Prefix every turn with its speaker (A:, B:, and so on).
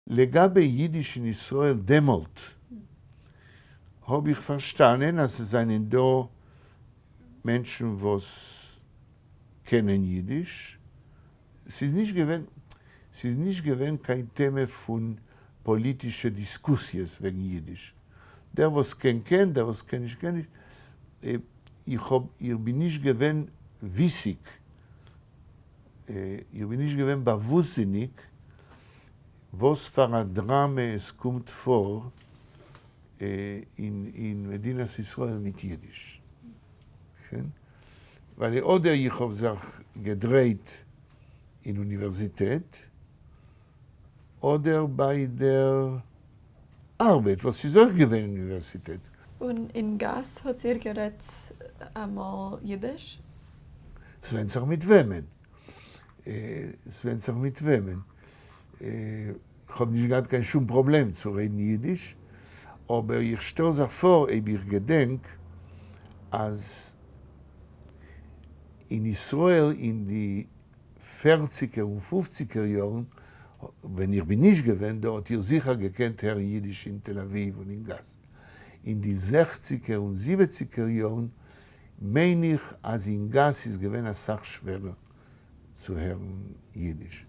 A: לגבי יידיש אין ישראל דעמאלט, האב איך פארשטאנען אז עס זענען דא מענטשן וואס קענען יידיש, ס'איז נישט געווען, ס'איז נישט געווען קיין טעמע פון פאליטישע דיסקוסיעס וועגן יידיש, דער וואס קען קען, דער וואס קען נישט קען נישט, איך האב, איך בין נישט געווען וויסיג, איך בין נישט געווען באוואוסטזיניג וואס פאר א דראמע עס קומט פאר אין מדינת ישראל מיט אידיש. ווייל אדער איך האב זיך געדרייט אין אוניווערזיטעט, אדער ביי דער ארבעט וואס איז אויך געווען אין אוניווערסיטעט.
B: און אין גאס האט איר גערעדט אמאל אידיש?
A: ס'ווענדט זיך מיט וועמען. ס'ווענדט זיך מיט וועמען. כ'האב נישט געהאט קיין שום פראבלעם צו רעדן אידיש, אבער איך שטעל זיך פאר אויב איך געדענק אז אין ישראל אין די פערציגער און פופציגער יארן ווען איך בין נישט געווען דא האט איר זיכער געקענט הערן אידיש אין תל אביב און אין גאס. אין די זעכציגער און זיבעציגער יארן מיין איך אז אין גאס איז געווען אסאך שווערער צו הערן אידיש.